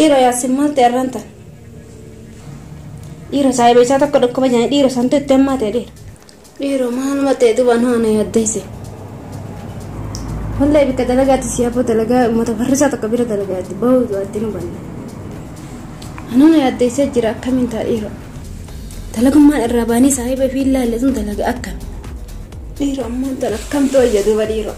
Dhiiroo Yaasin maal ta'e irraan ta'an? Dhiiroo saayiba isaa tokko dhukkuba jedhanii dhiiroo santu itti hammaa ta'e dhiira. Dhiiroo maaluma ta'e duuba nu yaaddeesse. Wallahi bikka dalagaatti si hafuu dalagaa uummata farrisaa tokko bira dalagaatti bahuu du'aatti nu banna. Anuu na yaaddeessee jira akkamiin ta'a dhiiroo. Dalagummaan irraa baanii saayiba fi ilaalle sun dalaga akkam. Dhiiroo ammaan tan akkam ta'e duuba dhiiroo.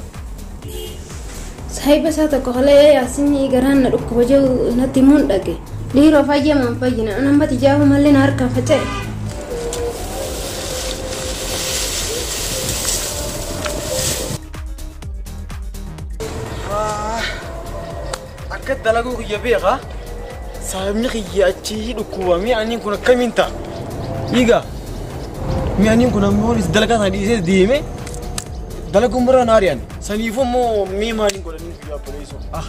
Saayiba isaa tokko halee Yaasinii garaan na dhukkuba jiru natti himuun dhage. Dhiiroo fayyamaan fayyina anambati jaafa mallee na harkaan faca'e. Akka dalaguu kiyya beekaa saayibni kiyya achii dhukkubamee aniin kun akkamiin ta'a? Dhiigaa mi'aniin kun ammoo dalagaa sana dhiisee deeme dalaguun bira na ari'an. Saniifuu immoo mii maaliin godhanii kiyya obboleessoo? Ah.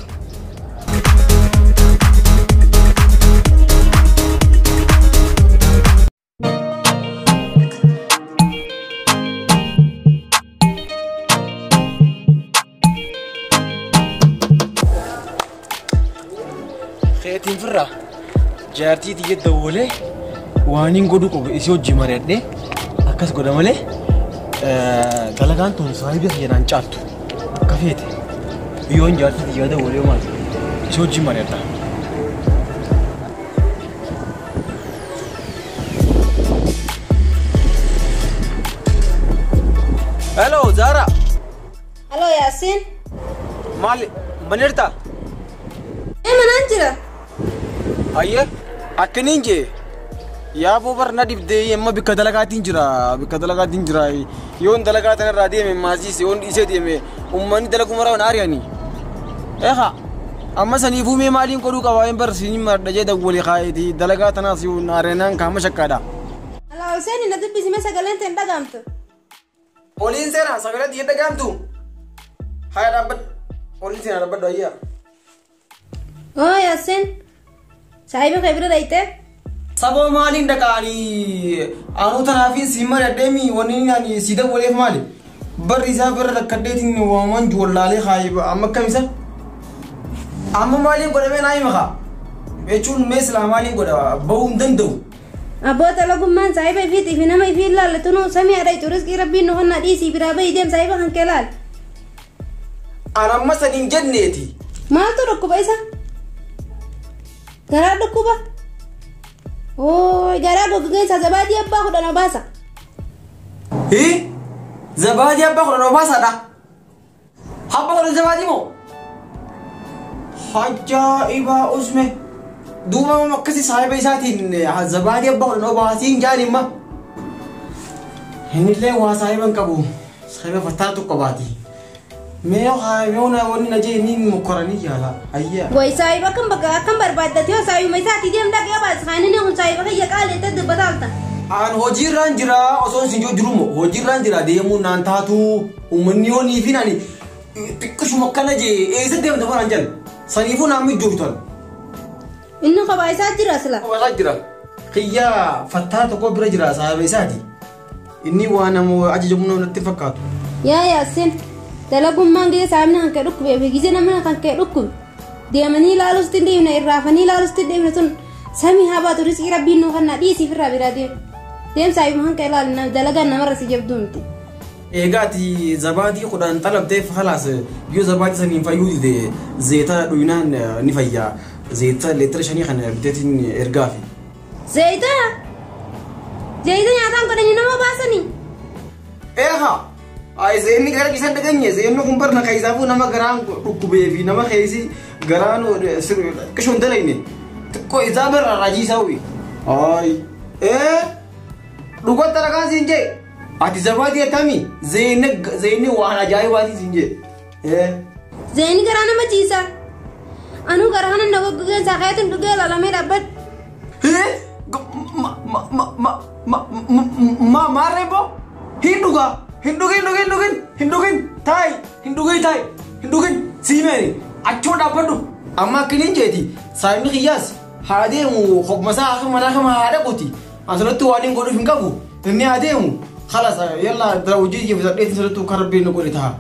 Keetiin firraa jaartii xiyya dawwalee waan hin godhu qabu isii hojii mari'adhee akkas godha malee dalagaan tun saayiba kiyya naan caaltu akka feete yoon jaartii xiyya dawwalee maal isii hojii mari'adha. Hello Zara. Hello Yaasin. Maali manirta? Manaan jira. Ayyee akkaniin jee yaaboo bar na dhibdee amma bikka dalagaatiin jira bikka dalagaatiin jira yoon dalagaa tanarraa deeme maasiis yoon dhiisee deeme uummanni dalaguu maraa na ari'anii. Eegaa amma saniifuu mee maaliin godhuu qabaa hin bar siin mardha jee dawwalee kaayeeti dalagaa tanaas yoo na ari'anaan kaama shakkaadha. Alaa Hussein na dubbisi mee sagaleen ta'e hin dhagaamtu. Oliin seenaa sagaleen ta'e hin dhagaamtu. Haya dhaabbadhu oliin seenaa dhaabbadhu ayyaa. Oo Yaasin saayiba kee bira dhayitee? Sababa maaliin dhaqaanii aanuu tanaafiin siin mari'adheemi wanni ani si dawwaleef maali? Barri isaa bira rakkadheetiin waaman joollaalee kaayiba amma akkam isa? Amma maaliin godhamee naa hima kaa? Jechuun mee silaa maaliin godha bahuu hin danda'u. Abboo dalagummaan saayiba ifiitii fi nama ifii ilaalle tunuu samii haadha riskii rabbiin nu honnaa dhiisii biraa bahii deem saayiba kan kee laal. An amma san hin jenneeti. Maaltu dhukkuba isa? Garaa dhukkuba? Oo garaa goggogeensa zabaadii abbaa kudhan obaasa. Hii? Zabaadii abbaa kudhan obaasaadha? Abbaa kudhan zabaadii moo? Ajaa'ibaa usme. Duuba akkasii saayiba isaatiin zabaadii abbaa kudhan obaasiin jaalimma. Innillee waa saayiba hin qabu. Saayiba fattaa tokko baati. Mee haa wanni na jee ni mokkoranii yaala. Ayyaa. Way saayiba kan bakka akkam barbaaddate yoo saayibuma isaatii deem dhaqee obaas kan inni kun saayiba kiyya qaaleettee dubbataalta. Aan hojiirraan jira osoo isin jiru moo hojiirraan jira deemuun naan taatu uummanni yoo nii fi naani xiqqishuma akkana jee eessa deemta baraan jal saniifuu naan mijooftan. Inni kophaa isaa jira sila. Kophaa isaa jira. Kiyyaa fattaa tokko bira jira saayiba isaati. Inni waan nama ajajamu natti fakkaatu. Yaa Yaasin dalagummaan gisee saayibni kan kee dhukkubee fi gisee namni kan kee dhukkube deemanii ilaaluus hin deemne irraafanii ilaaluus hin deemne sun samii haa baatu riskii rabbiin nu kannaa dhiisii firraa biraa deemu. Deem saayiba kan kee ilaalu dalagaan namarra si jabduu miti. Eegaati zabaadii kudhan xalabteef halaas yoo zabaadii saniin fayyuu dide zeeta dhuyinaan ni fayyaa. Zeeta leetira 5 kana biteetiin ergaafi. Zeeta? Zeeta nyaataan godhanii nama baasanii? Eegaa. Ay zeenni gara isaan dhaganye zeenni kun barna keessaafuu nama garaan dhukkubee fi nama keessi garaan qishoon dalayne xiqqoo isaa barra raajii isaa uyi. Ay dhugaa dalagaan siin jee ati zabaadii akkamii zeenni waan ajaa'ibaatii siin jee. Zeenni garaa nama ciisa. Anuu garaa kana na goggogeen saakeetiin dhugee ilaalamee dhaabbadhu. Ma maarree boo hin dhugaa. Hin dhugin dhugin dhugin hin dhugin taayi hin dhugin taayi hin dhugin siimeeni achoo dhaabbadhu amma akkaniin jeeti saayibni kiyyaas haa deemu hogmasaa akka manaa kama haa dhaquti asirratti waan hin godhuuf hin qabu inni haa deemu خلاص يلا hojii jibsadheetiin sirriitti kan rabbiin nu godhe ta'a.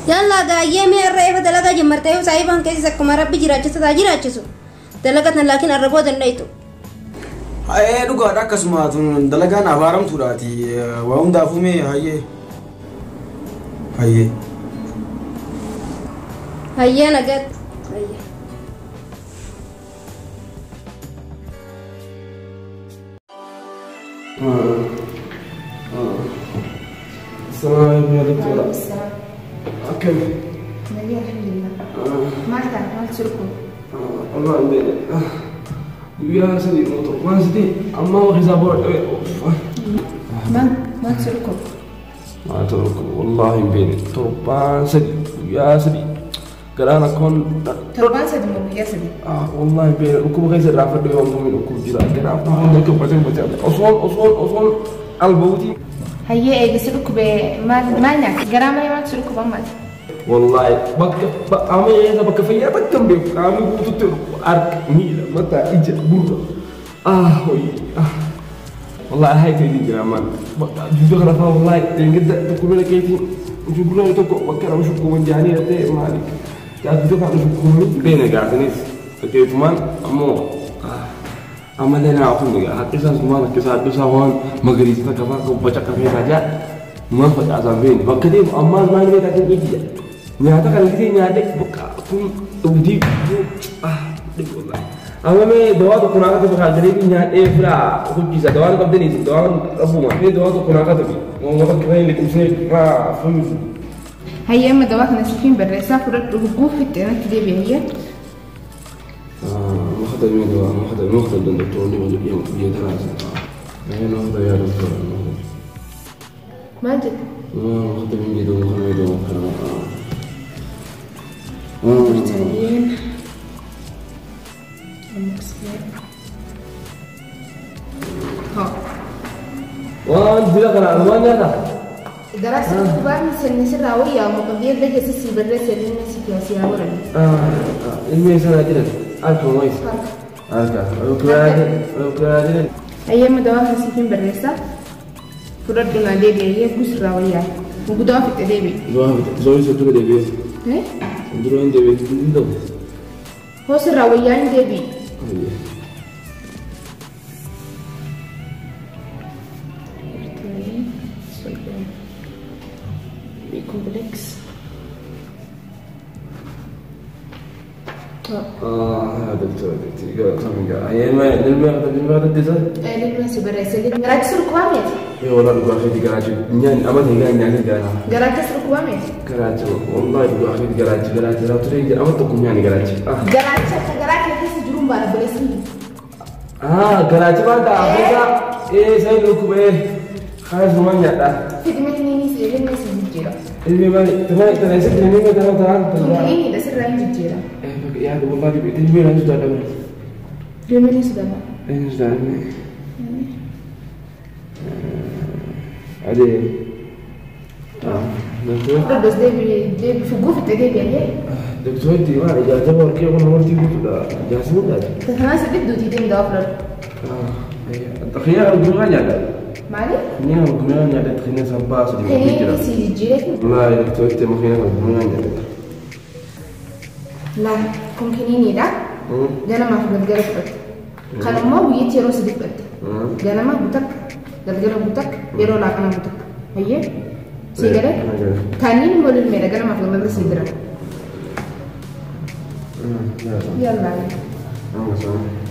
Yalla gaayyee mee irra efa dalagaa jammartee yoo saayibaan keessas akkuma rabbi jiraachisu taa jiraachisu. Dalagatan laakiin arra booda hin dhayitu. Ee dhugaadha akkasuma tun dalagaan abaaramtuudhaati. Waa hundaafuu mee hayyee. Hayyee. Hayyee nagaatti. Hayyee. السلام عليكم يا دكتورة. السلام. كيف؟ نبي الحمد لله. مالك مالك سلكم؟ والله يا سيدي ما سيدي أما وحساب ما تسلكم؟ ما تركم والله بيني تربان سيدي يا سيدي قرانا كون تربان سيدي مو يا سيدي والله بيني ركوب غير رافد يوم من ركوب جرا قرانا ركوب بتاع أصول أصول أصول البوتي هيا إيه سلكم ما ما نعرف قرانا ما تسلكم ما والله بك عمي هذا بك فيا بكم بيك عمي بوتو أرك ميلا متى إجا برا وي والله هاي تيجي جرامان جدو خلفها والله تنقد تقول لك كيتي جبوا لنا تكو وكرا مش كون جاني رتي مالك جدو خلفها مش كون بينك عتنيس كيف مان أمو أما لنا أقول لك حتى زمان كذا كذا وان مغريزي تكفى وبتشك في حاجة ما فتح زمان بكري أما ما نبي تاكل إيجي nyata kan gitu nyata buka aku udi والله أما ما دواء تكون عادة بخاطر لي nyata إفرا aku bisa دواء قبل نيجي دواء أبو ما في دواء تكون عادة تبي ما بكرة اللي تمشي را فهمت هيا أما دواء نسفين بالرسالة فرد رجوف في التنات دي بهي ما خدت من دواء ما خدت من دكتور اللي موجود يدرس أنا ما خدت يا دكتور ما جد ما خدت من جد وما خدت برتقالين ها وان دي قرا وان هذا دراسة الكبار من سن راوية ومقضية لك سيسي بالرسالة للناس سياسية ورا المية سنة كده ألف ومية ألف وكذا أيام دواء سيفين بالرسالة فردنا ديبي هي جوز راوية وجدوها في التدابي جوها في زوجي سجل ديبي إيه؟ دروين ديبي دو هو سراويان ديبي بي كومبلكس دكتور دكتور هي ما ما ديزا ايه ما سبرسل قراك سركوامي اي والله قراك قراك نيان اما تيغا نيان قراك قراك سركوامي قراك والله قراك قراك قراك لا تريد اما تكون يعني قراك قراك قراك كيس جروم بارا بلسي قراك ما دا ايه سيد ركوب ايه خلاص ما نيا خدمتني نيسي نيسي جيرا اللي ما تمام تمام تمام تمام تمام تنيني ده سر رانج جيرا يا والله بيتني رانج ده جميل سدابا ايه سدابا عادي دكتور بس دي دي في جوف التدريب يعني دكتور دي ما اجازه وركي ولا ورتي لا اجازه ولا تناسب بدو تي دي مدافر تخيل الجمعه يعني مالي نيا الجمعه يعني تخيل سباس دي سي جيرك لا يا دكتور انت ما خينا الجمعه يعني لا كومكنيني لا جانا ما في الجرف قال ما ويتي روس دي بنت جانا ما بوتك galgala guutak yeroo laaqana guutak hayyee sii galee taaniin immoo lilmeedha ganamaaf galgala sii bira yalla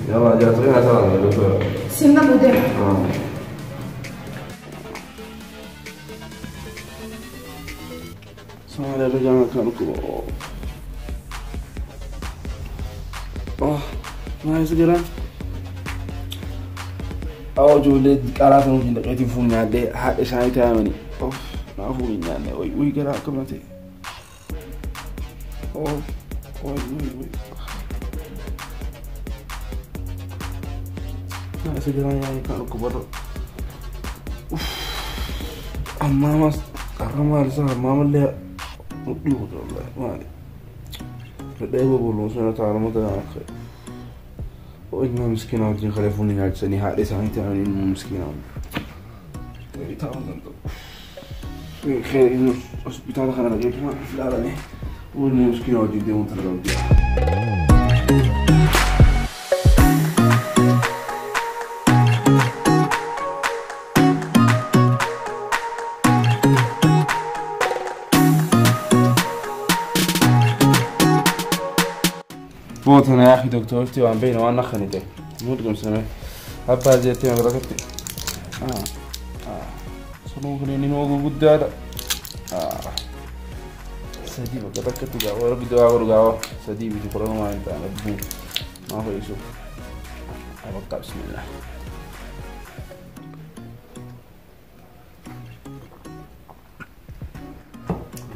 يلا جاترينا سلام يا دكتور سنة بودين سلام يا رجال كانكم ما يصير أو جولد قراتهم في دقيقتين فون يعدي حق إشعاعي تامني أوف نعرفوا مين يعني وي وي قرا كبرتي أوف وي وي وي لا سجلان يعني كانوا كبر أوف أما ما أرمى رسالة ما ملي مطلوب والله ما أدري فدايما بقولون سنة تعلموا ده وإنه مسكينة ودين خلفوني نعجزني هذه ساعتين يعني إنه مسكينة خير إنه هوسبيتال خلنا نجيب لا لا وإنه مسكينة ودين ديمون ترى. بوتنا يا اخي دكتورتي وان بين وانا خنيته مو تقوم سنه ابا زيتي ما بركتي صنوخ لي نوغو قدادا سدي بقى تجاو ربي دعاء ورجاو سدي بيجي كورونا ما انت انا بو ما هو يسوع ابقى بسم الله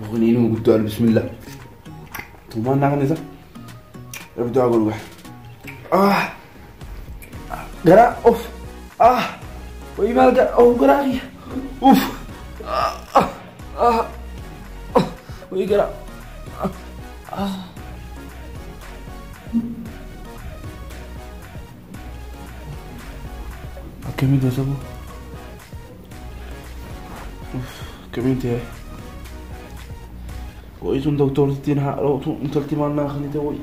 بغنينو قدادا بسم الله ثم نغني ربي دعاء ورجاو قرا اوف وي مال او قرا اوف ويقرا كم ده سبو اوف كم انت وإذن دكتور تينها انت مالنا خليته وي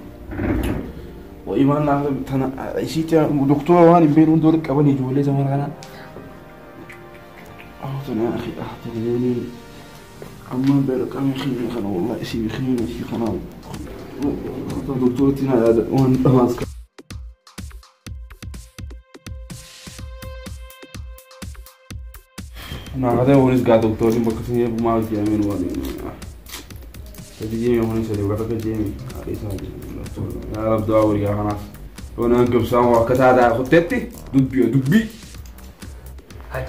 وإيماننا تنا عيشتي دكتور واني بين دورك أبني جولي زمان أنا أنا أخي أحتاجني أما بالك أنا خيني خنا والله إشي خيني إشي خنا دكتورتي هذا وين أماسك أنا هذا ونيس قاعد دكتوري بكتير بما في أمين واني تجيني ونيس اللي بقى تجيني يا رب دعوة يا خلاص وانا انقب سوا كتادا خطتي دبي دبي هاي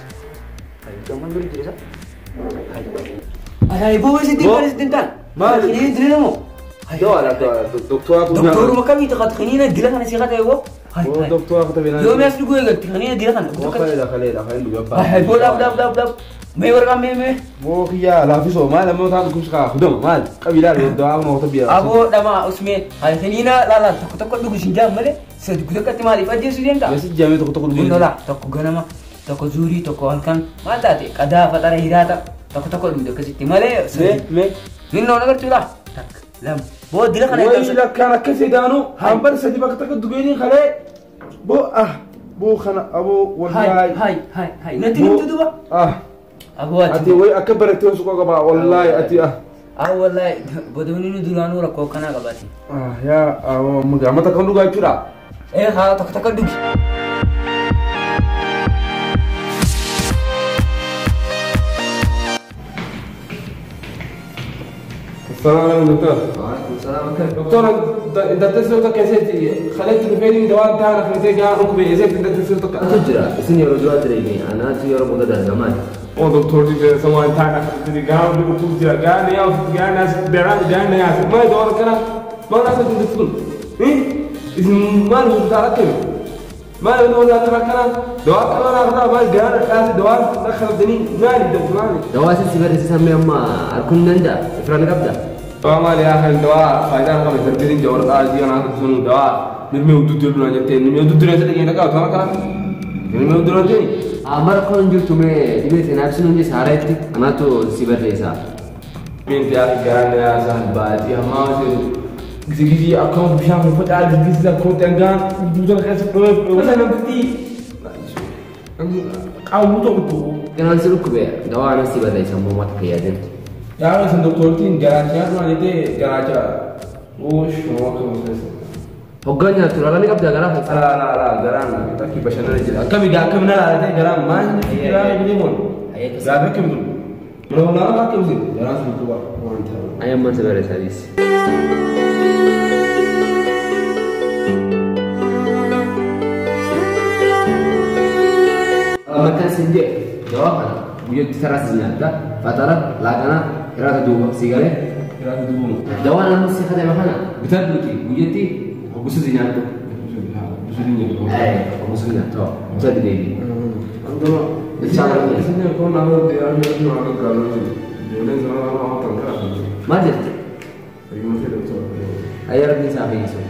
هاي بو سيدي بريزيدنتال ما خليني دريمو دورا دكتور دكتور ما كم يتقد خلينا ديلا انا سيغا تايو هاي دكتور خطبي يوم يسلكو يقول خلينا ديلا انا خلينا خلينا خلينا هاي بو داب داب داب داب مي ورقه مي مي مو خيا لا في سو ما لما تاخذ كوش خدم مال قبيله الدعاء ما خطبي ابو دما اسمي هاي خلينا لا لا تك تك دوغ سنجام مالي سد كت مالي فدي سودينتا بس جامي تك تك دوغ لا تك غنما تك زوري تك هلكن ما تاتي قدا فطر هيراتا تك تك دوغ كسيتي مالي مي من نو نغرتو لا تك لم بو ديلا خنا وي لا كان كسيدانو همبر سدي بك تك دوغيني خلي بو بو خنا ابو والله هاي هاي هاي هاي نتي نتو دوبا ابو اتي وي اكبر تو سوق قبا والله اتي والله بدوني ندولانو ركو كنا قباتي يا مغا ما تكون دوغا چورا ايه ها تك تك دوغ السلام عليكم دكتور. وعليكم السلام. دكتور انت تسلطك يا سيدي خليت الفيديو دوام تاعنا في زي ركبي يا سيدي انت تسلطك تجرا سني رجوات ريني انا تيرو مدد زمان او دكتور دي سواء تاعنا في قام بتجرا قال يا قال ناس بيران قال ناس ما يدور كنا ما ناس تدخل ايه ما له تركب ما له ولا تركنا دواء كنا نرى ما قال ناس دواء دخل الدنيا مالي دكتور دواء سيبر سمي اما الكل نندا افران قبدا طبعا يا اخي الدواء فايدة رقم تربيين جور قاعد انا سنو دواء نرمي ودود لنا جتين نرمي ودود لنا تلقي لك ترى كنا نرمي ودود لنا امر كون جرتو مي دي سينابسن اني ساريت انا تو سيبر ليسا بنت يا اخي قال يا سهل باتي ما زي اكونت بشام فتح الجزء اكونت انغان بدون خاص مثلا بدي قاومو كان سلوك بي دواء انا سيبر ليسا مو ما تكيادن يا مثلا دكتورتين جراجة ما ندي جراجة وش هو كم هقولنا ترى لا نقبل جراحة لا لا لا جران تكي بشنا نجي كم إذا كم نلا لا جران ما نجي جران بديمون لا كم دول من هنا لا كم زين جران سبتوا أيام ما تبرز هذيس ما كان سندي دواء ويجي ترى سنة فترة لا أنا إرادة دوبا سيجارة إرادة دوبا دواء أنا مش خدمة هنا بتدلتي وجدتي بس زيناتو بس زيناتو إيه بس زيناتو بتدلي عندنا إن شاء الله إن يكون هذا الديار يجي معنا قالوا لي زمان ما ما جت أيوة أي ربي سافيسو